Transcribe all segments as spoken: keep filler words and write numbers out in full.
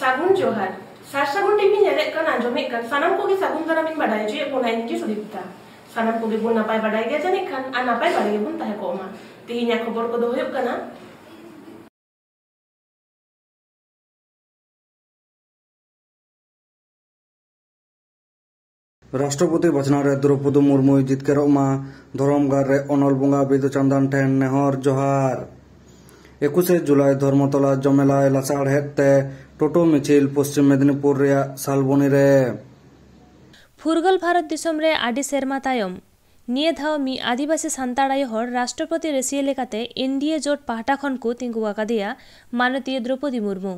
ᱥᱟᱹᱜᱩᱱ ᱡᱚᱦᱟᱨ᱾ ᱥᱟᱨ ᱥᱟᱹᱜᱩᱱ ᱴᱤᱵᱷᱤ ᱧᱮᱞᱮᱫ ᱠᱟᱱ, ᱟᱸᱡᱚᱢᱮᱫ ᱠᱟᱱ ᱥᱟᱱᱟᱢ ᱠᱚᱜᱮ ᱥᱟᱹᱜᱩᱱ ᱫᱟᱨᱟᱢᱤᱧ ᱵᱟᱰᱟᱭ ᱦᱚᱪᱚᱭᱮᱫ ᱵᱚᱱᱟ᱾ ᱤᱧ ᱜᱮ ᱥᱩᱫᱤᱯᱛᱟ᱾ ᱥᱟᱱᱟᱢ ᱠᱚᱜᱮ ᱵᱚᱱ ᱱᱟᱯᱟᱭ ᱵᱟᱰᱟᱭ ᱜᱮᱭᱟ ᱡᱟᱹᱱᱤᱡ ᱠᱷᱟᱱ, ᱟᱨ ᱱᱟᱯᱟᱭ ᱵᱟᱲᱟ ᱜᱮᱵᱚᱱ ᱛᱟᱦᱮᱸ ᱠᱚᱜ ᱢᱟ᱾ ᱛᱮᱦᱮᱧᱟᱜ ᱠᱷᱚᱵᱚᱨ ᱠᱚᱫᱚ ᱦᱩᱭᱩᱜ ᱠᱟᱱᱟ, ᱨᱟᱥᱴᱨᱚᱯᱚᱛᱤ ᱵᱟᱪᱷᱱᱟᱣ ᱨᱮ ᱫᱨᱚᱯᱚᱫᱤ ᱢᱩᱨᱢᱩᱭ ᱡᱤᱛᱠᱟᱹᱨᱚᱜ ᱢᱟ, ᱫᱷᱚᱨᱚᱢ ᱜᱟᱲ ᱨᱮ ᱚᱱᱚᱞ ᱵᱚᱸᱜᱟ ᱵᱤᱫᱩ ᱪᱟᱸᱫᱟᱱ ᱴᱷᱮᱱ ᱱᱮᱦᱚᱨ ᱡᱚᱦᱟᱨ᱾ ᱮᱠᱩᱥᱮ ᱡᱩᱞᱟᱭ ᱫᱷᱚᱨᱢᱚᱛᱚᱞᱟ ᱡᱚᱢᱮᱞᱟᱭ ᱞᱟᱥᱟᱲᱦᱮᱫ ᱛᱮ ᱴᱳᱴᱳ ᱢᱤᱪᱷᱤᱞ ᱯᱚᱥᱪᱤᱢ ᱢᱮᱫᱤᱱᱤᱯᱩᱨ ᱨᱮᱭᱟᱜ ᱥᱟᱞᱵᱚᱱᱤ ᱨᱮ᱾ ᱯᱷᱩᱨᱜᱟᱹᱞ ᱵᱷᱟᱨᱚᱛ ᱫᱤᱥᱚᱢ ᱨᱮ ᱟᱹᱰᱤ ᱥᱮᱨᱢᱟ ᱛᱟᱭᱚᱢ ᱱᱤᱭᱟᱹ ᱫᱷᱟᱣ ᱢᱤᱫ ᱟᱹᱫᱤᱵᱟᱹᱥᱤ ᱥᱟᱱᱛᱟᱲ ᱟᱭᱳ ᱦᱚᱲ ᱨᱟᱥᱴᱨᱚᱯᱚᱛᱤ ᱨᱟᱹᱥᱤᱭᱟᱹ ᱞᱮᱠᱟᱛᱮ ᱮᱱᱰᱤᱮ ᱡᱳᱴ ᱯᱟᱦᱴᱟ ᱠᱷᱚᱱ ᱠᱚ ᱛᱤᱸᱜᱩ ᱟᱠᱟᱫᱮᱭᱟ ᱢᱟᱱᱚᱛᱤᱭᱟᱹ ᱫᱨᱚᱯᱚᱫᱤ ᱢᱩᱨᱢᱩ᱾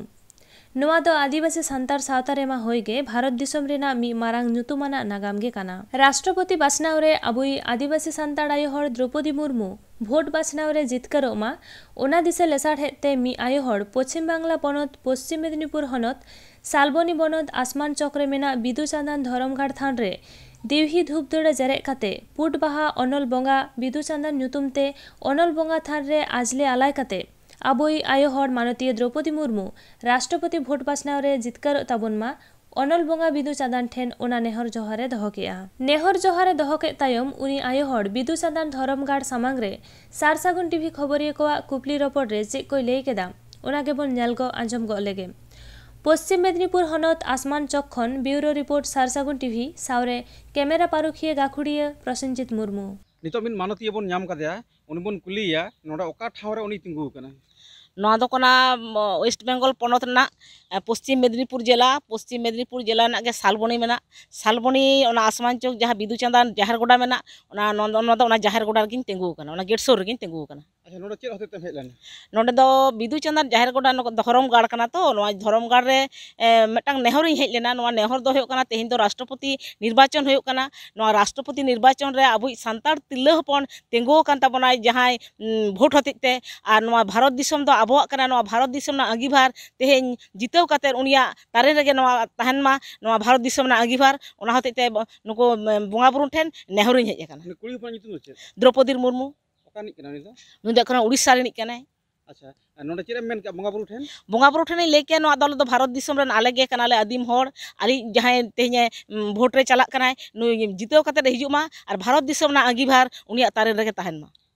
ᱱᱚᱣᱟ ᱫᱚ ᱟᱹᱫᱤᱵᱟᱹᱥᱤ ᱥᱟᱱᱛᱟᱲ ᱥᱟᱶᱛᱟ ᱨᱮᱢᱟ ᱦᱳᱭ ᱜᱮ, ᱵᱷᱟᱨᱚᱛ ᱫᱤᱥᱚᱢ ᱨᱮᱱᱟᱜ ᱢᱤᱫ ᱢᱟᱨᱟᱝ ᱧᱩᱛᱩᱢᱟᱱᱟᱜ ᱱᱟᱜᱟᱢ ᱜᱮ ᱠᱟᱱᱟ᱾ ᱨᱟᱥᱴᱨᱚᱯᱚᱛᱤ ᱵᱟᱪᱷᱱᱟᱣ ᱨᱮ ᱟᱵᱚᱭᱤᱡ ᱟᱹᱫᱤᱵᱟᱹᱥᱤ ᱥᱟᱱᱛᱟᱲ ᱟᱭᱳ ᱦᱚᱲ ᱫᱨᱚᱯᱚᱫᱤ ᱢᱩᱨᱢᱩ ᱵᱷᱳᱴ ᱵᱟᱪᱷᱱᱟᱣ ᱨᱮ ᱡᱤᱛᱠᱟᱹᱨᱚᱜ ᱢᱟ, ᱚᱱᱟ ᱫᱤᱥᱟᱹ ᱞᱮᱥᱟᱲᱦᱮᱫ ᱛᱮ ᱢᱤᱫ ᱟᱭᱳ ᱦᱚᱲ ᱯᱚᱪᱷᱤᱢ ᱵᱟᱝᱞᱟ ᱯᱚᱱᱚᱛ ᱯᱚᱪᱷᱤᱢ ᱢᱮᱫᱤᱱᱤᱯᱩᱨ ᱦᱚᱱᱚᱛ ᱥᱟᱞᱵᱚᱱᱤ ᱵᱚᱱᱚᱛ ᱟᱥᱢᱟᱱ ᱪᱚᱠ ᱨᱮ ᱢᱮᱱᱟᱜ ᱵᱤᱫᱩ ᱪᱟᱸᱫᱟᱱ ᱫᱷᱚᱨᱚᱢ ᱜᱟᱲ ᱛᱷᱟᱱ ᱨᱮ ᱫᱤᱣᱦᱤ ᱫᱷᱩᱯ ᱫᱟᱹᱣᱲᱟᱹ ᱡᱮᱨᱮᱫ ᱠᱟᱛᱮ ᱯᱩᱸᱰ ᱵᱟᱦᱟ ᱚᱱᱚᱞ ᱵᱚᱸᱜᱟ ᱵᱤᱫᱩ ᱪᱟᱸᱫᱟᱱ ᱧᱩᱛᱩᱢ ᱛᱮ ᱚᱱᱚᱞ ᱵᱚᱸᱜᱟ ᱛᱷᱟᱱ ᱨᱮ ᱟᱡᱽᱞᱮ ᱟᱞᱟᱭ ᱠᱟᱛᱮ ᱟᱵᱚᱭᱤᱡ ᱟᱭᱳ ᱦᱚᱲ ᱢᱟᱱᱚᱛᱤᱭᱟᱹ ᱫᱨᱚᱯᱚᱫᱤ ᱢᱩᱨᱢᱩ ᱨᱟᱥᱴᱨᱚᱯᱚᱛᱤ ᱵᱷᱳᱴ ᱵᱟᱪᱷᱱᱟᱣ ᱨᱮ ᱡᱤᱛᱠᱟᱹᱨᱚᱜ ᱛᱟᱵᱚᱱ ᱢᱟ, ᱚᱱᱚᱞ ᱵᱚᱸᱜᱟ ᱵᱤᱫᱩ ᱪᱟᱸᱫᱟᱱ ᱴᱷᱮᱱ ᱚᱱᱟ ᱱᱮᱦᱚᱨ ᱡᱚᱦᱟᱨ ᱮ ᱫᱚᱦᱚ ᱠᱮᱫᱼᱟ᱾ ᱱᱮᱦᱚᱨ ᱡᱚᱦᱟᱨ ᱮ ᱫᱚᱦᱚ ᱠᱮᱫ ᱛᱟᱭᱚᱢ ᱩᱱᱤ ᱟᱭᱳ ᱦᱚᱲ ᱵᱤᱫᱩ ᱪᱟᱸᱫᱟᱱ ᱫᱷᱚᱨᱚᱢ ᱜᱟᱲ ᱥᱟᱢᱟᱝ ᱨᱮ ᱥᱟᱨ ᱥᱟᱹᱜᱩᱱ ᱴᱤᱵᱷᱤ ᱠᱷᱚᱵᱚᱨᱤᱭᱟᱹ ᱠᱚᱣᱟᱜ ᱠᱩᱠᱞᱤ ᱨᱚᱯᱚᱲ ᱨᱮ ᱪᱮᱫ ᱠᱚᱭ ᱞᱟᱹᱭ ᱠᱮᱫᱟ, ᱚᱱᱟ ᱜᱮᱵᱚᱱ ᱧᱮᱞ ᱜᱚᱜ ᱟᱸᱡᱚᱢ ᱜᱚᱜ ᱞᱮᱜᱮ᱾ ᱯᱚᱥᱪᱤᱢ ᱢᱮᱫᱤᱱᱤᱯᱩᱨ ᱦᱚᱱᱚᱛ ᱟᱥᱢᱟᱱ ᱪᱚᱠ ᱠᱷᱚᱱ ᱵᱤᱣᱨᱳ ᱨᱤᱯᱳᱨᱴ ᱥᱟᱨ ᱥᱟᱹᱜᱩᱱ ᱴᱤᱵᱷᱤ ᱥᱟᱶᱨᱮ ᱠᱮᱢᱮᱨᱟ ᱯᱟᱹᱨᱩᱠᱷᱤᱭᱟᱹ ᱜᱟᱹᱠᱷᱩᱲᱤᱭᱟᱹ ᱯᱨᱚᱥᱮᱱᱡᱤᱛ ᱢᱩᱨᱢᱩ᱾ ᱱᱤᱛᱚᱜ ᱢᱤᱫ ᱢᱟᱱᱚᱛᱤᱭᱟᱹ ᱵᱚᱱ ᱧᱟᱢ ᱠᱟᱫᱮᱭᱟ, ᱩᱱᱤ ᱵᱚᱱ ᱠᱩᱞᱤᱭᱮᱭᱟ ᱱᱚᱰᱮ ᱚᱠᱟ ᱴᱷᱟᱶ ᱨᱮ ᱩᱱᱤ ᱛᱤᱸᱜᱩ ᱟᱠᱟᱱᱟ᱾ ᱱᱚᱣᱟ ᱫᱚ ᱠᱟᱱᱟ, ᱢ, ᱳᱭᱮᱥᱴ ᱵᱮᱝᱜᱚᱞ ᱯᱚᱱᱚᱛ ᱨᱮᱱᱟᱜ, ᱮ, ᱯᱚᱥᱪᱤᱢ ᱢᱮᱫᱤᱱᱤᱯᱩᱨ ᱡᱮᱞᱟ, ᱯᱚᱥᱪᱤᱢ ᱢᱮᱫᱤᱱᱤᱯᱩᱨ ᱡᱮᱞᱟ ᱨᱮᱱᱟᱜ ᱜᱮ ᱥᱟᱞᱵᱚᱱᱤ ᱢᱮᱱᱟᱜ, ᱥᱟᱞᱵᱚᱱᱤ ᱚᱱᱟ ᱟᱥᱢᱟᱱ ᱪᱚᱠ ᱡᱟᱦᱟᱸ ᱵᱤᱫᱩ ᱪᱟᱸᱫᱟᱱ ᱡᱟᱦᱮᱨ ᱜᱚᱰᱟ ᱢᱮᱱᱟᱜ, ᱚᱱᱟ, ᱱᱚᱣᱟ ᱫᱚ, ᱱᱚᱣᱟ ᱫᱚ ᱚᱱᱟ ᱡᱟᱦᱮᱨ ᱜᱚᱰᱟ ᱨᱮᱜᱤᱧ ᱛᱤᱸᱜᱩ ᱟᱠᱟᱱᱟ, ᱚᱱᱟ ᱜᱮᱴ ᱥᱩᱨ ᱨᱮᱜᱤᱧ ᱛᱤᱸᱜᱩ ᱟᱠᱟᱱᱟ᱾ ᱟᱪᱪᱷᱟ, ᱱᱚᱰᱮ ᱪᱮᱫ ᱦᱚᱛᱮᱡ ᱛᱮᱢ ᱦᱮᱡ ᱞᱮᱱᱟ? ᱱᱚᱰᱮ ᱫᱚ ᱵᱤᱫᱩ ᱪᱟᱸᱫᱟᱱ ᱡᱟᱦᱮᱨ ᱜᱚᱰᱟ, ᱱᱚᱠᱚ ᱫᱷᱚᱨᱚᱢ ᱜᱟᱲ ᱠᱟᱱᱟ ᱛᱚ, ᱱᱚᱣᱟ ᱫᱷᱚᱨᱚᱢ ᱜᱟᱲ ᱨᱮ, ᱮ, ᱢᱤᱫᱴᱟᱝ ᱱᱮᱦᱚᱨᱤᱧ ᱦᱮᱡ ᱞᱮᱱᱟ᱾ ᱱᱚᱣᱟ ᱱᱮᱦᱚᱨ ᱫᱚ ᱦᱩᱭᱩᱜ ᱠᱟᱱᱟ, ᱛᱮᱦᱮᱧ ᱫᱚ ᱨᱟᱥᱴᱨᱚᱯᱚᱛᱤ ᱱᱤᱨᱵᱟᱪᱚᱱ ᱦᱩᱭᱩᱜ ᱠᱟᱱᱟ᱾ ᱱᱚᱣᱟ ᱨᱟᱥᱴᱨᱚᱯᱚᱛᱤ ᱱᱤᱨᱵᱟᱪᱚᱱ ᱨᱮ ᱟᱵᱚᱭᱤᱡ ᱥᱟᱱᱛᱟᱲ ᱛᱤᱨᱞᱟᱹ ᱦᱚᱯᱚᱱ ᱛᱤᱸᱜᱩ ᱟᱠᱟᱱ ᱛᱟᱵᱚᱱᱟᱭ ᱡᱟᱦᱟᱸᱭ, ᱩᱢ, ᱵᱷᱳᱴ ᱦᱚᱛᱮᱡ ᱛᱮ, ᱟᱨ ᱱᱚᱣᱟ ᱵᱷᱟᱨᱚᱛ ᱫᱤᱥᱚᱢ ᱫᱚ ᱟᱵᱚᱣᱟᱜ ᱠᱟᱱᱟ, ᱱᱚᱣᱟ ᱵᱷᱟᱨᱚᱛ ᱫᱤᱥᱚᱢ ᱨᱮᱱᱟᱜ ᱟᱺᱜᱤᱵᱷᱟᱨ ᱛᱮᱦᱮᱧ ᱡᱤᱛᱟᱹᱣ ᱠᱟᱛᱮ ᱩᱱᱤᱭᱟᱜ ᱛᱟᱨᱮᱱ ᱨᱮᱜᱮ ᱱᱚᱣᱟ ᱛᱟᱦᱮᱱ ᱢᱟ, ᱱᱚᱣᱟ ᱵᱷᱟᱨᱚᱛ ᱫᱤᱥᱚᱢ ᱨᱮᱱᱟᱜ ᱟᱺᱜᱤᱵᱷᱟᱨ᱾ ᱚᱱᱟ ᱦᱚᱛᱮᱡ ᱛᱮ ᱵᱚ-, ᱱᱩᱠᱩ, ᱩᱢ, ᱵᱚᱸᱜᱟ ᱵᱩᱨᱩ ᱴᱷᱮᱱ ᱱᱮᱦᱚᱨᱤᱧ ᱦᱮᱡ ᱟᱠᱟᱱᱟ᱾ ᱩᱱᱤ ᱠᱩᱲᱤ ᱦᱚᱯᱚᱱᱟᱜ ᱧᱩᱛᱩᱢ ᱫᱚ ᱪᱮᱫ? ᱫᱨᱚᱯᱚᱫᱤ ᱢᱩᱨᱢᱩ᱾ ᱚᱠᱟ ᱨᱤᱱᱤᱡ ᱠᱟᱱᱟᱭ ᱩᱱᱤ ᱫᱚ? ᱱᱩᱭ ᱫᱚ ᱮᱠᱷᱚᱱ ᱩᱲᱤᱥᱥᱟ ᱨᱤᱱᱤᱡ ᱠᱟᱱᱟᱭ᱾ ᱟᱪᱪᱷᱟ, ᱟᱨ ᱱᱚᱰᱮ ᱪᱮᱫ ᱮᱢ ᱢᱮᱱ ᱠᱮᱫᱟ ᱵᱚᱸᱜᱟ ᱵᱩᱨᱩ ᱴᱷᱮᱱ? ᱵᱚᱸᱜᱟ ᱵᱩᱨᱩ ᱴᱷᱮᱱᱤᱧ ᱞᱟᱹᱭ ᱠᱮᱭᱟ, ᱱᱚᱣᱟ ᱫᱚ ᱟᱞᱮ ᱫᱚ ᱵᱷᱟᱨᱚᱛ ᱫᱤᱥᱚᱢ ᱨᱮᱱ ᱟᱞᱮ ᱜᱮ ᱠᱟᱱᱟᱞᱮ ᱟᱹᱫᱤᱢ ᱦᱚᱲ᱾ ᱟᱹᱞᱤᱧ ᱡᱟᱦᱟᱸᱭ ᱛᱮᱦᱮᱧᱮ, ᱩᱢ, ᱵᱷᱳᱴ ᱨᱮ ᱪᱟᱞᱟᱜ ᱠᱟᱱᱟᱭ, ᱱᱩᱭ ᱡᱤᱛᱟᱹᱣ ᱠᱟᱛᱮ ᱮ ᱦᱤᱡᱩᱜ ᱢᱟ, ᱟᱨ ᱵᱷᱟᱨᱚᱛ ᱫᱤᱥᱚᱢ ᱨᱮᱱᱟᱜ ᱟᱺᱜᱤᱵᱷᱟᱨ ᱩᱱᱤᱭᱟᱜ ᱛᱟᱨᱮᱱ ᱨᱮᱜᱮ ᱛᱟᱦᱮᱱ ᱢᱟ᱾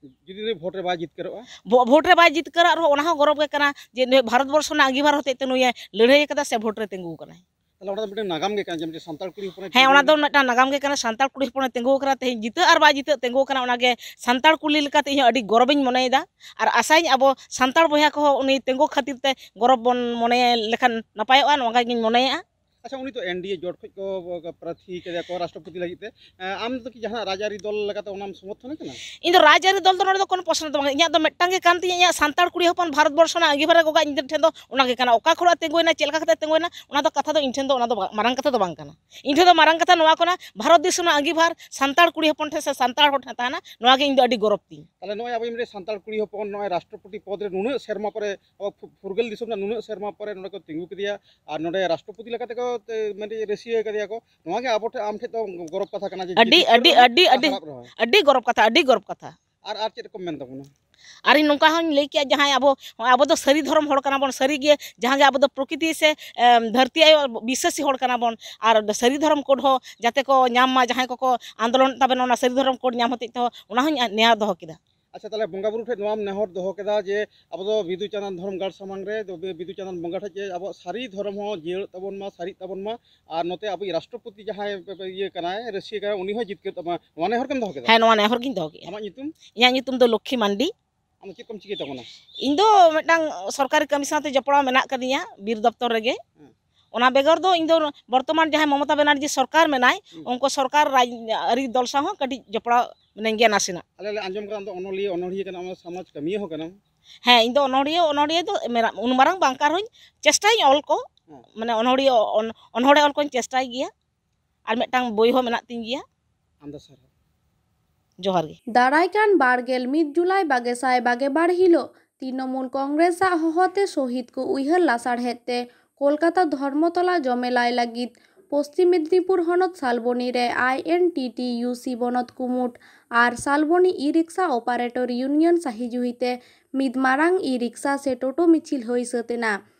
ᱡᱩᱫᱤ ᱱᱩᱭ ᱵᱷᱳᱴ ᱨᱮ ᱵᱟᱭ ᱡᱤᱛᱠᱟᱹᱨᱚᱜᱼᱟ? ᱵᱷᱳ-, ᱵᱷᱳᱴ ᱨᱮ ᱵᱟᱭ ᱡᱤᱛᱠᱟᱹᱨᱚᱜ ᱨᱮᱦᱚᱸ, ᱚᱱᱟ ᱦᱚᱸ ᱜᱚᱨᱚᱵᱽ ᱜᱮ ᱠᱟᱱᱟ ᱡᱮ ᱱᱩᱭ ᱵᱷᱟᱨᱚᱛ ᱵᱚᱨᱥᱚ ᱨᱮᱱᱟᱜ ᱟᱺᱜᱤᱵᱷᱟᱨ ᱦᱚᱛᱮᱡ ᱛᱮ ᱱᱩᱭᱮ ᱞᱟᱹᱲᱦᱟᱹᱭ ᱟᱠᱟᱫᱟ ᱥᱮ ᱵᱷᱳᱴ ᱨᱮ ᱛᱤᱸᱜᱩ ᱟᱠᱟᱱᱟᱭ᱾ ᱛᱟᱦᱞᱮ ᱚᱱᱟ ᱫᱚ ᱢᱤᱫᱴᱮᱱ ᱱᱟᱜᱟᱢ ᱜᱮ ᱠᱟᱱᱟ, ᱡᱮ ᱢᱤᱫᱴᱮᱱ ᱥᱟᱱᱛᱟᱲ ᱠᱩᱲᱤ ᱦᱚᱯᱚᱱᱮ ᱦᱮᱸ, ᱛᱤᱸᱜᱩ ᱚᱱᱟ ᱫᱚ ᱞᱮᱱᱟ᱾ ᱢᱤᱫᱴᱟᱝ ᱱᱟᱜᱟᱢ ᱜᱮ ᱠᱟᱱᱟ᱾ ᱥᱟᱱᱛᱟᱲ ᱠᱩᱲᱤ ᱦᱚᱯᱚᱱᱮ ᱛᱤᱸᱜᱩ ᱟᱠᱟᱱᱟ, ᱛᱮᱦᱮᱧ ᱡᱤᱛᱟᱹᱜ ᱟᱨ ᱵᱟᱭ ᱡᱤᱛᱟᱹᱜ ᱛᱤᱸᱜᱩ ᱟᱠᱟᱱᱟ, ᱚᱱᱟᱜᱮ ᱥᱟᱱᱛᱟᱲ ᱠᱩᱞᱤ ᱞᱮᱠᱟᱛᱮ ᱤᱧ ᱦᱚᱸ ᱟᱹᱰᱤ ᱜᱚᱨᱚᱵᱤᱧ ᱢᱚᱱᱮᱭᱮᱫᱟ᱾ ᱟᱨ ᱟᱥᱟᱧ ᱟᱵᱚ ᱥᱟᱱᱛᱟᱲ ᱵᱚᱭᱦᱟ ᱠᱚᱦᱚᱸ ᱩᱱᱤ ᱛᱤᱸᱜᱩ ᱠᱷᱟᱹᱛᱤᱨ ᱛᱮ ᱜᱚᱨᱚᱵ ᱵᱚᱱ ᱢᱚᱱᱮ ᱞᱮᱠᱷᱟᱱ ᱱᱟᱯᱟᱭᱚᱜᱼᱟ, ᱱᱚᱣᱟ ᱜᱮᱧ ᱢᱚᱱᱮᱭᱮᱫᱼᱟ᱾ ᱟᱪᱪᱷᱟ, ᱩᱱᱤ ᱛᱚ ᱮᱱ ᱰᱤ ᱮ ᱡᱳᱴ ᱠᱷᱚᱱ ᱠᱚ ᱯᱨᱟᱨᱛᱷᱤ ᱠᱟᱫᱮᱭᱟ ᱠᱚ ᱨᱟᱥᱴᱨᱚᱯᱚᱛᱤ ᱞᱟᱹᱜᱤᱫ ᱛᱮ᱾ ᱮᱸ, ᱟᱢ ᱫᱚ ᱠᱤ ᱡᱟᱦᱟᱱᱟᱜ ᱨᱟᱡᱽᱟᱹᱨᱤ ᱫᱚᱞ ᱞᱮᱠᱟᱛᱮ ᱚᱱᱟᱢ ᱥᱚᱢᱚᱨᱛᱷᱚᱱᱮ ᱠᱟᱱᱟ? ᱤᱧ ᱫᱚ ᱨᱟᱡᱽᱟᱹᱨᱤ ᱫᱚᱞ ᱫᱚ ᱱᱚᱰᱮ ᱫᱚ ᱠᱳᱱᱳ ᱯᱨᱚᱥᱱᱚ ᱫᱚ ᱵᱟᱝ᱾ ᱤᱧᱟᱹᱜ ᱫᱚ ᱢᱤᱫᱴᱟᱝ ᱜᱮ ᱠᱟᱱ ᱛᱤᱧᱟᱹ, ᱤᱧᱟᱹᱜ ᱥᱟᱱᱛᱟᱲ ᱠᱩᱲᱤ ᱦᱚᱯᱚᱱ ᱵᱷᱟᱨᱚᱛ ᱵᱚᱨᱥᱚ ᱨᱮᱱᱟᱜ ᱟᱺᱜᱤᱵᱷᱟᱨ ᱨᱮ ᱜᱚᱜᱟ ᱤᱧ ᱴᱷᱮᱱ ᱫᱚ ᱚᱱᱟ ᱜᱮ ᱠᱟᱱᱟ᱾ ᱚᱠᱟ ᱠᱷᱚᱱᱟᱜ ᱛᱤᱸᱜᱩᱭᱮᱱᱟ, ᱪᱮᱫ ᱞᱮᱠᱟ ᱠᱟᱛᱮ ᱛᱤᱸᱜᱩᱭᱮᱱᱟ, ᱚᱱᱟ ᱫᱚ ᱠᱟᱛᱷᱟ ᱫᱚ ᱤᱧ ᱴᱷᱮᱱ ᱫᱚ ᱚᱱᱟ ᱫᱚ ᱵᱟ-, ᱢᱟᱨᱟᱝ ᱠᱟᱛᱷᱟ ᱫᱚ ᱵᱟᱝ ᱠᱟᱱᱟ᱾ ᱤᱧ ᱴᱷᱮᱱ ᱫᱚ ᱢᱟᱨᱟᱝ ᱠᱟᱛᱷᱟ ᱱᱚᱣᱟ ᱠᱟᱱᱟ, ᱵᱷᱟᱨᱚᱛ ᱫᱤᱥᱚᱢ ᱨᱮᱱᱟᱜ ᱟᱺᱜᱤᱵᱷᱟᱨ ᱥᱟᱱᱛᱟᱲ ᱠᱩᱲᱤ ᱦᱚᱯᱚᱱ ᱴᱷᱮᱱ ᱥᱮ ᱥᱟᱱᱛᱟᱲ ᱦᱚᱲ ᱴᱷᱮᱱ ᱛᱟᱦᱮᱱᱟ, ᱱᱚᱣᱟ ᱜᱮ ᱤᱧ ᱫᱚ ᱟᱹᱰᱤ ᱜᱚᱨᱚᱵᱽ ᱛᱤᱧ᱾ ᱛᱟᱦᱞᱮ ᱱᱚᱜᱼᱚᱭ ᱟᱵᱚ ᱢᱤᱫᱴᱮᱱ ᱥᱟᱱᱛᱟᱲ ᱠᱩᱲᱤ ᱦᱚᱯᱚᱱ ᱱᱚᱜᱼᱚᱭ ᱨᱟᱥᱴᱨᱚᱯᱚᱛᱤ ᱯᱚᱫᱽ ᱨᱮ ᱱᱩᱱᱟᱹᱜ ᱥᱮᱨᱢᱟ ᱯᱚᱨᱮ, ᱟᱵᱚ ᱯᱷᱩ-, ᱯᱷᱩᱨᱜᱟᱹᱞ ᱫᱤᱥᱚᱢ ᱨᱮᱱᱟᱜ ᱱᱩᱱᱟᱹᱜ ᱥᱮᱨᱢᱟ ᱯᱚᱨᱮ ᱱᱚᱰᱮ ᱠᱚ ᱛᱤᱸᱜᱩ ᱠᱮᱫᱮᱭᱟ ᱟᱨ ᱱᱚᱰᱮ ᱨᱟᱥᱴᱨᱚᱯᱚᱛᱤ ᱞᱮᱠᱟᱛᱮ ᱠᱚ ᱛᱮ-, ᱢᱟᱱᱮ ᱨᱟᱹᱥᱤᱭᱟᱹ ᱠᱟᱫᱮᱭᱟ ᱠᱚ, ᱱᱚᱣᱟ ᱜᱮ ᱟᱵᱚ ᱴᱷᱮᱱ, ᱟᱢ ᱴᱷᱮᱱ ᱫᱚ ᱜᱚᱨᱚᱵᱽ ᱠᱟᱛᱷᱟ ᱠᱟᱱᱟ ᱡᱮ ᱟᱹᱰᱤ, ᱡᱤᱛᱠᱟᱹᱨ ᱟᱹᱰᱤ, ᱨᱮᱦᱚᱸ ᱟᱹᱰᱤ, ᱟᱨ ᱟᱹᱰᱤ, ᱦᱟᱨᱟᱜ ᱨᱮᱦᱚᱸ᱾ ᱟᱹᱰᱤ ᱜᱚᱨᱚᱵᱽ ᱠᱟᱛᱷᱟ, ᱟᱹᱰᱤ ᱜᱚᱨᱚᱵᱽ ᱠᱟᱛᱷᱟ᱾ ᱟᱨ, ᱟᱨ ᱪᱮᱫ ᱠᱚᱢ ᱢᱮᱱ ᱛᱟᱵᱚᱱᱟ? ᱟᱨ ᱤᱧ ᱱᱚᱝᱠᱟ ᱦᱚᱸᱧ ᱞᱟᱹᱭ ᱠᱮᱭᱟ, ᱡᱟᱦᱟᱸᱭ ᱟᱵᱚ, ᱟᱵᱚ ᱫᱚ ᱥᱟᱹᱨᱤ ᱫᱷᱚᱨᱚᱢ ᱦᱚᱲ ᱠᱟᱱᱟ ᱵᱚᱱ, ᱥᱟᱹᱨᱤ ᱜᱮ ᱡᱟᱦᱟᱸ ᱜᱮ ᱟᱵᱚ ᱫᱚ ᱯᱨᱚᱠᱤᱛᱤ ᱥᱮ, ᱮᱢ, ᱫᱷᱟᱹᱨᱛᱤ ᱟᱭᱳ ᱵᱤᱥᱥᱟᱹᱥᱤ ᱦᱚᱲ ᱠᱟᱱᱟ ᱵᱚᱱ, ᱟᱨ ᱥᱟᱹᱨᱤ ᱫᱷᱚᱨᱚᱢ ᱠᱳᱰ ᱦᱚᱸ ᱡᱟᱛᱮ ᱠᱚ ᱧᱟᱢ ᱢᱟ, ᱡᱟᱦᱟᱸᱭ ᱠᱚᱠᱚ ᱟᱱᱫᱳᱞᱚᱱ ᱛᱟᱵᱮᱱ, ᱚᱱᱟ ᱥᱟᱹᱨᱤ ᱫᱷᱚᱨᱚᱢ ᱠᱳᱰ ᱧᱟᱢ ᱦᱚᱛᱮᱡ ᱛᱮᱦᱚᱸ ᱚᱱᱟ ᱦᱚᱸᱧ ᱱᱮᱦᱚᱨ ᱫᱚᱦᱚ ᱠᱮᱫᱟ᱾ ᱟᱪᱪᱷᱟ, ᱛᱟᱦᱞᱮ ᱵᱚᱸᱜᱟ ᱵᱩᱨᱩ ᱴᱷᱮᱱ ᱱᱚᱣᱟᱢ ᱱᱮᱦᱚᱨ ᱫᱚᱦᱚ ᱠᱮᱫᱟ ᱡᱮ ᱟᱵᱚ ᱫᱚ ᱵᱤᱫᱩ ᱪᱟᱸᱫᱟᱱ ᱫᱷᱚᱨᱚᱢ ᱜᱟᱲ ᱥᱟᱢᱟᱝ ᱨᱮ, ᱫᱚ ᱵᱤ-, ᱵᱤᱫᱩ ᱪᱟᱸᱫᱟᱱ ᱵᱚᱸᱜᱟ ᱴᱷᱮᱱ ᱡᱮ ᱟᱵᱚᱣᱟᱜ ᱥᱟᱹᱨᱤ ᱫᱷᱚᱨᱚᱢ ᱦᱚᱸ ᱡᱤᱭᱟᱹᱲᱚᱜ ᱛᱟᱵᱚᱱ ᱢᱟ, ᱥᱟᱹᱨᱤᱜ ᱛᱟᱵᱚᱱ ᱢᱟ, ᱟᱨ ᱱᱚᱛᱮ ᱟᱵᱚᱭᱤᱡ ᱨᱟᱥᱴᱨᱚᱯᱚᱛᱤ ᱡᱟᱦᱟᱸᱭ ᱤᱭᱟᱹ ᱠᱟᱱᱟᱭ, ᱨᱟᱹᱥᱤᱭᱟᱹ ᱠᱟᱱᱟᱭ, ᱩᱱᱤ ᱦᱚᱸ ᱡᱤᱛᱠᱟᱹᱨ ᱛᱟᱵᱚᱱ ᱢᱟ, ᱱᱚᱣᱟ ᱱᱮᱦᱚᱨ ᱜᱮᱢ ᱫᱚᱦᱚ ᱠᱮᱫᱟ? ᱦᱮᱸ, ᱱᱚᱣᱟ ᱱᱮᱦᱚᱨ ᱜᱤᱧ ᱫᱚᱦᱚ ᱠᱮᱫᱟ᱾ ᱟᱢᱟᱜ ᱧᱩᱛᱩᱢ? ᱤᱧᱟᱹᱜ ᱧᱩᱛᱩᱢ ᱫᱚ ᱞᱚᱠᱠᱷᱤ ᱢᱟᱱᱰᱤ᱾ ᱟᱢ ᱫᱚ ᱪᱮᱫ ᱠᱚᱢ ᱪᱤᱠᱟᱹᱭ ᱛᱟᱵᱚᱱᱟ? ᱤᱧ ᱫᱚ ᱢᱤᱫᱴᱟᱝ ᱥᱚᱨᱠᱟᱨᱤ ᱠᱟᱹᱢᱤ ᱥᱟᱶᱛᱮ ᱡᱚᱯᱲᱟᱣ ᱢᱮᱱᱟᱜ ᱠᱟᱫᱤᱧᱟ ᱵᱤᱨ ᱫᱚᱯᱛᱚᱨ ᱨᱮᱜᱮ᱾ ᱦᱮᱸ᱾ ᱚᱱᱟ ᱵᱮᱜᱚᱨ ᱫᱚ ᱤᱧ ᱫᱚ ᱵᱚᱨᱛᱚᱢᱟᱱ ᱡᱟᱦᱟᱸᱭ ᱢᱚᱢᱚᱛᱟ ᱵᱮᱱᱟᱨᱡᱤ ᱥᱚᱨᱠᱟᱨ ᱢᱮᱱᱟᱭ, ᱦᱩᱸ᱾ ᱩᱱᱠᱩ ᱥᱚᱨᱠᱟᱨ ᱨᱟᱡᱽ ᱟᱹᱨᱤ ᱫᱚᱞ ᱥᱟᱶ ᱦᱚᱸ ᱠᱟᱹᱴᱤᱡ ᱡᱚᱯᱲᱟᱣ ᱢᱤᱱᱟᱹᱧ ᱜᱮᱭᱟ ᱱᱟᱥᱮᱱᱟᱜ᱾ ᱟᱞᱮ ᱞᱮ ᱟᱸᱡᱚᱢ ᱠᱟᱫᱟ ᱟᱢ ᱫᱚ ᱚᱱᱚᱞᱤᱭᱟᱹ, ᱚᱱᱚᱲᱦᱤᱭᱟᱹ ᱠᱟᱱᱟᱢ, ᱥᱚᱢᱟᱡᱽ ᱠᱟᱹᱢᱤᱭᱟᱹ ᱦᱚᱸ ᱠᱟᱱᱟᱢ᱾ ᱦᱮᱸ, ᱤᱧ ᱫᱚ ᱚᱱᱚᱲᱦᱤᱭᱟᱹ, ᱚᱱᱚᱲᱦᱤᱭᱟᱹ ᱫᱚ ᱢᱮᱨᱟ-, ᱩᱱ ᱢᱟᱨᱟᱝ ᱵᱟᱝ ᱠᱟᱱ ᱨᱮᱦᱚᱸᱧ ᱪᱮᱥᱴᱟᱭᱟᱹᱧ ᱚᱞ ᱠᱚ᱾ ᱦᱮᱸ᱾ ᱢᱟᱱᱮ ᱚᱱᱚᱲᱦᱤᱭᱟᱹ, ᱚᱱ-, ᱚᱱᱚᱲᱦᱮ ᱚᱞ ᱠᱚᱧ ᱪᱮᱥᱴᱟᱭ ᱜᱮᱭᱟ᱾ ᱟᱨ ᱢᱤᱫᱴᱟᱝ ᱵᱳᱭ ᱦᱚᱸ ᱢᱮᱱᱟᱜ ᱛᱤᱧ ᱜᱮᱭᱟ᱾ ᱟᱢ ᱫᱚ ᱥᱟᱨᱦᱟᱣ᱾ ᱡᱚᱦᱟᱨ ᱜᱮ᱾ ᱫᱟᱨᱟᱭ ᱠᱟᱱ ᱵᱟᱨ ᱜᱮᱞ ᱢᱤᱫ ᱡᱩᱞᱟᱭ ᱵᱟᱜᱮ ᱥᱟᱭ ᱵᱟᱜᱮ ᱵᱟᱨ ᱦᱤᱞᱳᱜ ᱛᱨᱤᱱᱚᱢᱩᱞ ᱠᱚᱝᱜᱨᱮᱥ ᱟᱜ ᱦᱚᱦᱚᱛᱮ ᱥᱚᱦᱤᱫ ᱠᱚ ᱩᱭᱦᱟᱹᱨ ᱞᱟᱥᱟᱲᱦᱮᱫ ᱛᱮ ᱠᱳᱞᱠᱟᱛᱟ ᱫᱷᱚᱨᱢᱚᱛᱚᱞᱟ ᱡᱚᱢᱮᱞᱟᱭ ᱞᱟᱹᱜᱤᱫ ᱯᱚᱥᱪᱤᱢ ᱢᱮᱫᱽᱱᱤᱯᱩᱨ ᱦᱚᱱᱚᱛ ᱥᱟᱞᱵᱚᱱᱤ ᱨᱮ ᱟᱭ ᱮᱱ ᱴᱤ ᱴᱤ ᱭᱩ ᱥᱤ ᱵᱚᱱᱚᱛ ᱠᱩᱢᱩᱴ ᱟᱨ ᱥᱟᱞᱵᱚᱱᱤ ᱤ ᱨᱤᱠᱥᱟ ᱚᱯᱟᱨᱮᱴᱚᱨ ᱭᱩᱱᱤᱭᱚᱱ ᱥᱟᱹᱦᱤ ᱡᱩᱦᱤᱛᱮ ᱢᱤᱫ ᱢᱟᱨᱟᱝ ᱤ ᱨᱤᱠᱥᱟ ᱥᱮ ᱴᱳᱴᱳ ᱢᱤᱪᱷᱤᱞ ᱦᱩᱭ ᱥᱟᱹᱛ ᱮᱱᱟ᱾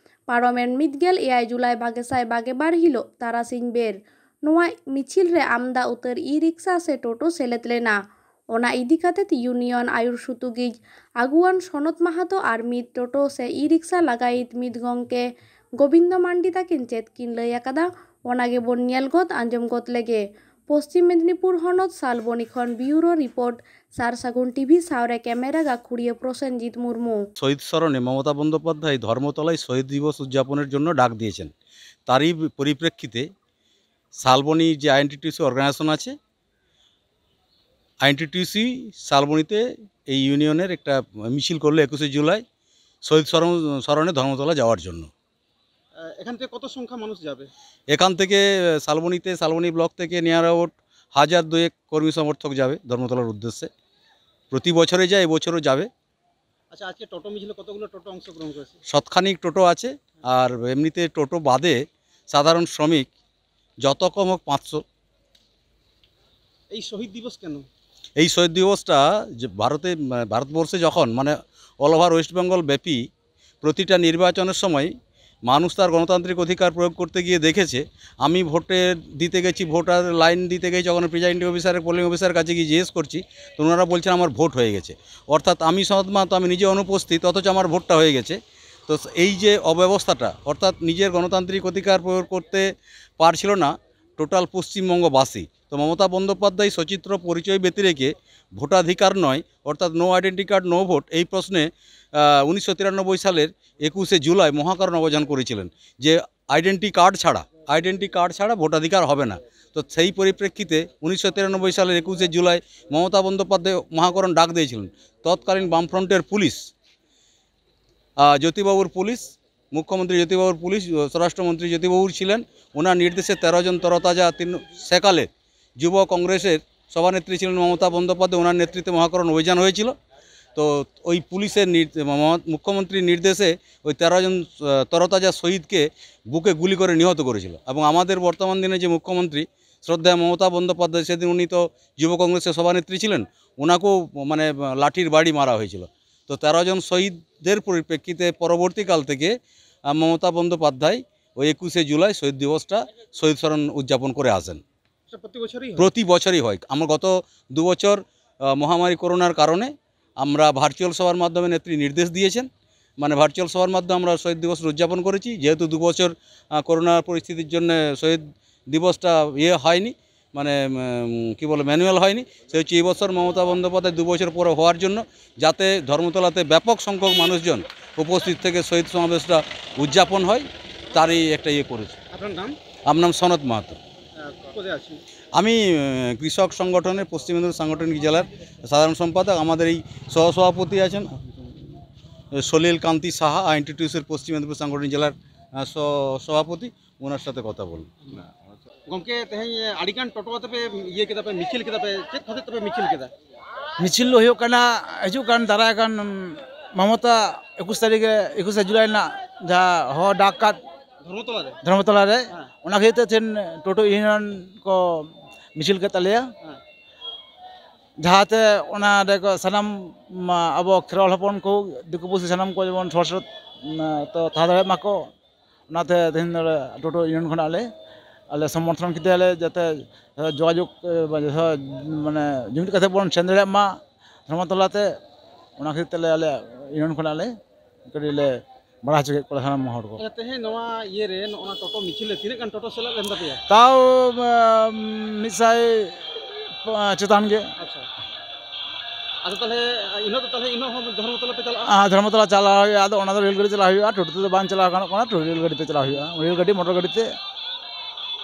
ᱯᱟᱨᱚᱢᱮᱱ ᱢᱤᱫ ᱜᱮᱞ ᱮᱭᱟᱭ ᱡᱩᱞᱟᱭ ᱵᱟᱜᱮ ᱥᱟᱭ ᱵᱟᱜᱮ ᱵᱟᱨ ᱦᱤᱞᱳᱜ ᱛᱟᱨᱟᱥᱤᱧ ᱵᱮᱨ ᱱᱚᱣᱟ ᱢᱤᱪᱷᱤᱞ ᱨᱮ ᱟᱢᱫᱟ ᱩᱛᱟᱹᱨ ᱤ ᱨᱤᱠᱥᱟ ᱥᱮ ᱴᱳᱴᱳ ᱥᱮᱞᱮᱫ ᱞᱮᱱᱟ᱾ ᱚᱱᱟ ᱤᱫᱤ ᱠᱟᱛᱮ ᱭᱩᱱᱤᱭᱚᱱ ᱟᱹᱭᱩᱨ ᱥᱩᱛᱩᱜᱤᱡ ᱟᱹᱜᱩᱣᱟᱱ ᱥᱚᱱᱚᱛ ᱢᱟᱦᱟᱛᱚ ᱟᱨ ᱢᱤᱫ ᱴᱳᱴᱳ ᱥᱮ ᱤ ᱨᱤᱠᱥᱟ ᱞᱟᱜᱟᱭᱤᱡ ᱢᱤᱫ ᱜᱚᱢᱠᱮ ᱜᱳᱵᱤᱱᱫᱚ ᱢᱟᱱᱰᱤ ᱛᱟᱹᱠᱤᱱ ᱪᱮᱫ ᱠᱤᱱ ᱞᱟᱹᱭ ᱟᱠᱟᱫᱟ, ᱚᱱᱟ ᱜᱮᱵᱚᱱ ᱧᱮᱞ ᱜᱚᱫ ᱟᱸᱡᱚᱢ ᱜᱚᱫ ᱞᱮᱜᱮ᱾ ᱯᱚᱥᱪᱤᱢ ᱢᱮᱫᱽᱱᱤᱯᱩᱨ ᱦᱚᱱᱚᱛ ᱥᱟᱞᱵᱚᱱᱤ ᱠᱷᱚᱱ ᱵᱤᱭᱩᱨᱳ ᱨᱤᱯᱳᱨᱴ, ᱥᱟᱨ ᱥᱟᱹᱜᱩᱱ ᱴᱤᱵᱷᱤ ᱥᱟᱶᱨᱮ ᱠᱮᱢᱮᱨᱟ ᱜᱟᱹᱠᱷᱩᱲᱤᱭᱟᱹ ᱯᱨᱚᱥᱮᱱᱡᱤᱛ ᱢᱩᱨᱢᱩ᱾ ᱥᱚᱦᱤᱫ ᱥᱚᱨᱚᱱᱮ ᱢᱚᱢᱚᱛᱟ ᱵᱚন্দ্যোপাধ্যায় ধর্মতলায় শহীদ দিবস উদযাপনের জন্য ডাক দিয়েছেন। তারই পরিপ্রেক্ষিতে শালবনী যে আইএনটিটিউসি অর্গানাইজেশন আছে, আইএনটিটিউসি শালবনীতে এই ইউনিয়নের একটা মিছিল করলো একুশে জুলাই শহীদ স্মরণ স্মরণে ধর্মতলা যাওয়ার জন্য। আহ, এখান থেকে কত সংখ্যা মানুষ যাবে? এখান থেকে আহ, শালবনীতে, শালবনী ব্লক থেকে নিয়ার অ্যাবাউট হাজার দুয়েক কর্মী সমর্থক যাবে ধর্মতলার উদ্দেশ্যে। প্রতি বছরে যায়, এবছরও যাবে। আচ্ছা, আজকে টোটো মিছিলে কতগুলো টোটো অংশগ্রহণ করেছে? শতখানিক টোটো আছে। আর এমনিতে টোটো বাদে সাধারণ শ্রমিক যত কম হোক পাঁচশো। এই শহীদ দিবস কেন? এই শহীদ দিবসটা যে ভারতে, মানে, ভারতবর্ষে যখন, মানে, অল ওভার ওয়েস্ট বেঙ্গল ব্যাপী প্রতিটা নির্বাচনের সময় মানুষ তার গণতান্ত্রিক অধিকার প্রয়োগ করতে গিয়ে দেখেছে, আমি ভোটে দিতে গেছি, ভোটার লাইন দিতে গেছি, ওখানে প্রিজাইডিং অফিসারের, পোলিং অফিসারের কাছে গিয়ে জিজ্ঞেস করছি, তো ওনারা বলছেন আমার ভোট হয়ে গেছে। অর্থাৎ আমি সৎ মা, তো আমি নিজে অনুপস্থিত, অথচ আমার ভোটটা হয়ে গেছে। তো এই যে অব্যবস্থাটা, অর্থাৎ নিজের গণতান্ত্রিক অধিকার প্রয়োগ করতে পারছিল না টোটাল পশ্চিমবঙ্গবাসী। তো মমতা বন্দ্যোপাধ্যায় সচিত্র পরিচয় ব্যতিরেকে ভোটাধিকার নয়, অর্থাৎ no identity card no vote, এই প্রশ্নে আহ, উনিশশো তিরানব্বই সালের একুশে জুলাই মহাকরণ আবেদন করেছিলেন যে আইডেন্টি কার্ড ছাড়া, আইডেন্টি কার্ড ছাড়া ভোটাধিকার হবে না। তো সেই পরিপ্রেক্ষিতে উনিশশো তিরানব্বই সালের একুশে জুলাই মমতা বন্দ্যোপাধ্যায় মহাকরণ ডাক দিয়েছিলেন। তৎকালীন বামফ্রন্টের পুলিশ, আহ, জ্যোতিবাবুর পুলিশ, মুখ্যমন্ত্রী জ্যোতিবাবুর পুলিশ, স্বরাষ্ট্রমন্ত্রী জ্যোতিবাবুর ছিলেন, ওনার নির্দেশে তেরো জন তরতাজা তিন সেকালে যুব কংগ্রেসের সভানেত্রী ছিলেন মমতা বন্দ্যোপাধ্যায়, ওনার নেতৃত্বে মহাকরণ অভিযান হয়েছিল। তো ওই পুলিশের নির-, মম-, মুখ্যমন্ত্রীর নির্দেশে ওই তেরো জন আহ, তরতাজা শহীদকে বুকে গুলি করে নিহত করেছিল। এবং আমাদের বর্তমান দিনে যে মুখ্যমন্ত্রী শ্রদ্ধেয় মমতা বন্দ্যোপাধ্যায়, সেদিন উনি তো যুব কংগ্রেসের সভানেত্রী ছিলেন, ওনাকেও মানে লাঠির বাড়ি মারা হয়েছিল। তো তেরো জন শহীদদের পরিপ্রেক্ষিতে পরবর্তীকাল থেকে আহ, মমতা বন্দ্যোপাধ্যায় ওই একুশে জুলাই শহীদ দিবসটা শহীদ স্মরণ উদযাপন করে আসেন। সেটা প্রতি বছরই হয়? প্রতি বছরই হয়। আমরা গত দু বছর আহ, মহামারী করোনার কারণে আমরা ভার্চুয়াল সভার মাধ্যমে নেত্রী নির্দেশ দিয়েছেন, মানে ভার্চুয়াল সভার মাধ্যমে আমরা শহীদ দিবস উদযাপন করেছি। যেহেতু দু বছর আহ, করোনার পরিস্থিতির জন্য শহীদ দিবসটা ইয়ে হয়নি, মানে উম, কি বলে, ম্যানুয়াল হয়নি, সে হচ্ছে এই বছর মমতা বন্দ্যোপাধ্যায় দু বছর পরে হওয়ার জন্য, যাতে ধর্মতলাতে ব্যাপক সংখ্যক মানুষজন উপস্থিত থেকে শহীদ সমাবেশটা উদযাপন হয়, তারই একটা ইয়ে করেছি। আপনার নাম? আমার নাম সনত মাহাতো। আহ, কোথায় আছি? আমি আহ, কৃষক সংগঠনের পশ্চিম মেদিনীপুর সাংগঠনিক জেলার সাধারণ সম্পাদক। আমাদের এই সহসভাপতি আছেন আহ, সলিল কান্তি সাহা, আইএনটিটিউসির পশ্চিম মেদিনীপুর সাংগঠনিক জেলার আহ, সহ- সভাপতি, ওনার সাথে কথা বলুন। ᱜᱚᱢᱠᱮ, ᱛᱮᱦᱮᱧ ᱟᱹᱰᱤ ᱜᱟᱱ ᱴᱳᱴᱳ ᱟᱛᱮ ᱯᱮ ᱤᱭᱟᱹ ᱠᱮᱫᱟ ᱯᱮ, ᱢᱤᱪᱷᱤᱞ ᱠᱮᱫᱟ ᱯᱮ, ᱪᱮᱫ ᱠᱷᱟᱹᱛᱤᱨ ᱛᱮᱯᱮ ᱢᱤᱪᱷᱤᱞ ᱠᱮᱫᱟ? ᱢᱤᱪᱷᱤᱞ ᱫᱚ ᱦᱩᱭᱩᱜ ᱠᱟᱱᱟ, ᱦᱤᱡᱩᱜ ᱠᱟᱱ ᱫᱟᱨᱟᱭ ᱠᱟᱱ ᱢᱚᱢᱚᱛᱟ ᱮᱠᱩᱥ ᱛᱟᱹᱨᱤᱠᱷ ᱨᱮ, ᱮᱠᱩᱥᱮ ᱡᱩᱞᱟᱭ ᱨᱮᱱᱟᱜ ᱡᱟᱦᱟᱸ ᱦᱚᱦᱚ ᱰᱟᱠ ᱠᱟᱫ ᱫᱷᱚᱨᱢᱚᱛᱚᱞᱟ ᱨᱮ? ᱫᱷᱚᱨᱢᱚᱛᱚᱞᱟ ᱨᱮ, ᱦᱮᱸ᱾ ᱚᱱᱟ ᱠᱷᱟᱹᱛᱤᱨ ᱛᱮ ᱛᱮᱦᱮᱧ ᱴᱳᱴᱳ ᱤᱭᱩᱱᱤᱭᱚᱱ ᱠᱚ ᱢᱤᱪᱷᱤᱞ ᱠᱮᱫ ᱛᱟᱞᱮᱭᱟ, ᱦᱮᱸ᱾ ᱡᱟᱦᱟᱸᱛᱮ ᱚᱱᱟ ᱨᱮᱠᱚ ᱥᱟᱱᱟᱢ ᱢᱟ, ᱟᱵᱚ ᱠᱷᱮᱨᱣᱟᱞ ᱦᱚᱯᱚᱱ ᱠᱚ, ᱫᱤᱠᱩ ᱯᱩᱥᱤ ᱥᱟᱱᱟᱢ ᱠᱚ ᱡᱮᱢᱚᱱ ᱥᱚᱦᱚᱨ ᱥᱮᱫ ᱛᱚ ᱛᱟᱦᱮᱸ ᱫᱟᱲᱮᱭᱟᱜ ᱢᱟᱠᱚ, ᱚᱱᱟᱛᱮ ᱛᱮᱦᱮᱧ ᱫᱚ ᱴᱳᱴᱳ ᱤᱭᱩᱱᱤᱭᱚᱱ ᱠᱷᱚᱱᱟᱜ ᱞᱮ, ᱟᱞᱮ ᱥᱚᱢᱚᱨᱛᱷᱚᱱ ᱠᱮᱫᱮᱭᱟᱞᱮ, ᱡᱟᱛᱮ ᱡᱳᱜᱟᱡᱳᱜᱽ ᱮ, ᱢᱟᱱᱮ ᱡᱩᱢᱤᱫ ᱠᱟᱛᱮ ᱵᱚᱱ ᱥᱮᱱ ᱫᱟᱲᱮᱭᱟᱜ ᱢᱟ ᱫᱷᱚᱨᱢᱚᱛᱚᱞᱟ ᱛᱮ᱾ ᱚᱱᱟ ᱠᱷᱟᱹᱛᱤᱨ ᱛᱮᱞᱮ ᱟᱞᱮ ᱤᱭᱩᱱᱤᱭᱚᱱ ᱠᱷᱚᱱᱟᱜ ᱞᱮ ᱠᱟᱹᱴᱤᱡ ᱞᱮ ᱵᱟᱲᱟᱭ ᱦᱚᱪᱚ ᱠᱮᱫ ᱠᱚᱣᱟ ᱥᱟᱱᱟᱢ ᱦᱚᱲ ᱠᱚ᱾ ᱟᱪᱪᱷᱟ, ᱛᱮᱦᱮᱧ ᱱᱚᱣᱟ ᱤᱭᱟᱹ ᱨᱮ, ᱱᱚᱜᱼᱚ ᱱᱟ ᱴᱳᱴᱳ ᱢᱤᱪᱷᱤᱞ ᱨᱮ ᱛᱤᱱᱟᱹᱜ ᱜᱟᱱ ᱴᱳᱴᱳ ᱥᱮᱞᱮᱫ ᱞᱮᱱ ᱛᱟᱯᱮᱭᱟ? ᱛᱟᱣ ᱟᱢ, ᱢᱤᱫ ᱥᱟᱭ ᱪᱮᱛᱟᱱ ᱜᱮ᱾ ᱟᱪᱪᱷᱟ᱾ ᱟᱫᱚ ᱛᱟᱦᱞᱮ ᱤᱱᱟᱹ ᱫᱚ, ᱛᱟᱦᱞᱮ ᱤᱱᱟᱹ ᱦᱚᱸ ᱫᱷᱚᱨᱢᱚᱛᱚᱞᱟ ᱯᱮ ᱪᱟᱞᱟᱜᱼᱟ? ᱟᱨ ᱫᱷᱚᱨᱢᱚᱛᱚᱞᱟ ᱪᱟᱞᱟᱣ ᱦᱩᱭᱩᱜᱼᱟ, ᱟᱫᱚ ᱚᱱᱟ ᱫᱚ ᱨᱮᱞ ᱜᱟᱹᱰᱤ ᱪᱟᱞᱟᱣ ᱦᱩᱭᱩᱜᱼᱟ, ᱴᱳᱴᱳ ᱛᱮᱫᱚ ᱵᱟᱝ ᱪᱟᱞᱟᱣ ᱜᱟᱱᱚᱜ ᱠᱟᱱᱟ, ᱨᱮᱞ ᱜᱟᱹᱰᱤ ᱛᱮ ᱪᱟᱞᱟᱣ ᱦᱩᱭᱩᱜᱼᱟ, ᱨᱮᱞ ᱜᱟᱹᱰᱤ ᱢᱚᱴᱚᱨ ᱜᱟᱹᱰᱤ ᱛᱮ᱾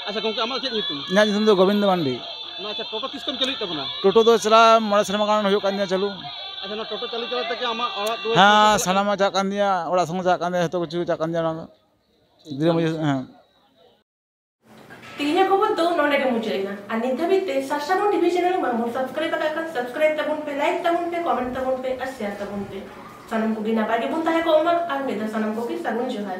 ᱟᱪᱪᱷᱟ ᱜᱚᱢᱠᱮ, ᱟᱢᱟᱜ ᱪᱮᱫ ᱧᱩᱛᱩᱢ? ᱤᱧᱟᱹᱜ ᱧᱩᱛᱩᱢ ᱫᱚ ᱜᱳᱵᱤᱱᱫᱚ ᱢᱟᱱᱰᱤ᱾ ᱚᱱᱟ, ᱟᱪᱪᱷᱟ, ᱴᱳᱴᱳ ᱛᱤᱥ ᱠᱷᱚᱱ ᱪᱟᱹᱞᱩᱭᱮᱫ ᱛᱟᱵᱚᱱᱟ? ᱴᱳᱴᱳ ᱫᱚ ᱪᱟᱞᱟᱣ ᱢᱚᱬᱮ ᱥᱮᱨᱢᱟ ᱜᱟᱱ ᱦᱩᱭᱩᱜ ᱠᱟᱱ ᱛᱤᱧᱟ ᱪᱟᱹᱞᱩ᱾ ᱟᱪᱪᱷᱟ, ᱱᱚᱣᱟ ᱴᱳᱴᱳ ᱪᱟᱹᱞᱩ ᱪᱟᱞᱟᱣ ᱛᱮᱜᱮ ᱟᱢᱟᱜ ᱚᱲᱟᱜ ᱫᱩᱣᱟᱹᱨ ᱦᱮᱸ, ᱥᱚᱝᱥᱟᱨ? ᱥᱟᱱᱟᱢᱟᱜ ᱪᱟᱞᱟᱜ ᱠᱟᱱ ᱛᱤᱧᱟ, ᱚᱲᱟᱜ ᱥᱚᱝᱥᱟᱨ ᱪᱟᱞᱟᱜ ᱠᱟᱱ ᱛᱤᱧᱟ, ᱡᱷᱚᱛᱚ ᱠᱤᱪᱷᱩ ᱪᱟᱞᱟᱜ ᱠᱟᱱ ᱛᱤᱧᱟ ᱚᱱᱟ ᱫᱚ᱾ ᱜᱤᱫᱽᱨᱟᱹ ᱢᱟᱹᱭ, ᱦᱮᱸ᱾ ᱛᱮᱦᱮᱧᱟᱜ ᱠᱷᱚᱵᱚᱨ ᱫᱚ ᱱᱚᱰᱮ ᱜᱮ ᱢᱩᱪᱟᱹᱫ ᱮᱱᱟ᱾ ᱟᱨ ᱱᱤᱛ ᱫᱷᱟᱹᱵᱤᱡ ᱛᱮ ᱥᱟᱨᱥᱟᱵᱚᱱ ᱴᱤᱵᱷᱤ ᱪᱮᱱᱮᱞ ᱵᱟᱝᱵᱚᱱ ᱥᱟᱵᱥᱠᱨᱟᱭᱤᱵ ᱟᱠᱟᱫ ᱠᱷᱟᱱ ᱥᱟᱵᱥᱠᱨᱟᱭᱤᱵ ᱛᱟᱵᱚᱱ ᱯᱮ, ᱞᱟᱭᱤᱠ ᱛᱟᱵᱚᱱ ᱯᱮ, ᱠᱚᱢᱮᱱᱴ ᱛᱟᱵᱚᱱ ᱯᱮ ᱟᱨ ᱥᱮᱭᱟᱨ ᱛᱟᱵᱚᱱ ᱯᱮ᱾ ᱥᱟᱱᱟᱢ ᱠᱚᱜᱮ ᱱᱟᱯᱟᱭ ᱜᱮᱵᱚᱱ ᱛᱟᱦᱮᱸ ᱠᱚᱜ ᱢᱟ᱾ ᱟᱨ ᱢᱤᱫ ᱫᱷᱟᱣ ᱥᱟᱱᱟᱢ ᱠᱚᱜᱮ ᱥᱟᱹᱜᱩᱱ ᱡᱚᱦᱟᱨ᱾